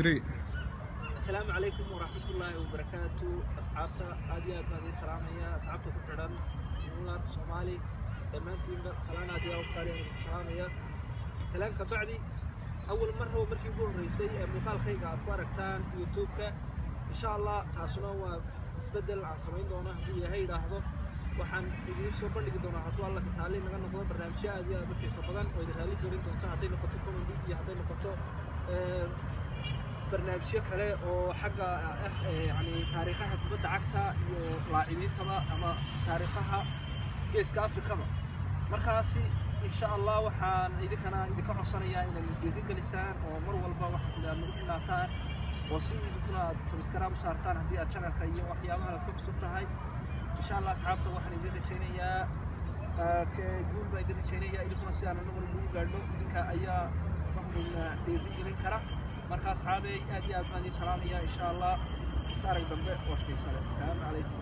Three. Asalaamu calaykum waraxmatullaahi wabarakaatu. Asxaabta, aad iyo aad baan idiin salaamaya. Asxaabta ku xidhan Mular Soomaali dhammaantiinba, salaan aad iyo aad u qaali aan idinku salaamaya. Salaan ka bacdi, awal mar oo markii ugu horreysay ee muuqaalkayga aad ku aragtaan YouTube-ka, insha Allah, taasuna waa isbeddel aan samayn doono hadduu Ilaahay yidhaahdo. Waxaan idiin soo bandhigi doonaa, hadduu Alla raalli naga noqdo, barnaamijyo aad iyo aad u xiiso badan oo idin raalli gelin doonto, hadday noqoto comedy iyo hadday noqoto barnaamijyo kale oo xagga ah, yani taariikhaha kubadda cagta iyo laacibintaba ama taariikhaha Geeska Afrikaba. Markaasi insha Allah waxaan idinkana idinka codsanayaa inaad dhiirigelisaan oo mar walba waxa kule aad nagu xidhnaataan oo si idinkuna aad subscribe u saartaan haddii aad channelka iyo waxyaabahan aad ku cusub tahay. Insha Allah, asxaabta, waxaan idin rajaynayaa guul baan idin rajaynayaa. Idinkuna sidaan anaguna guul gaadhno, idinka ayaa waxuna dhiirigelin kara. Marka asxaabey, aad iyo aad baan idiin salaamaya. Insha Allah is arag dambe oo xiisa leh. Asalaamu calaykum.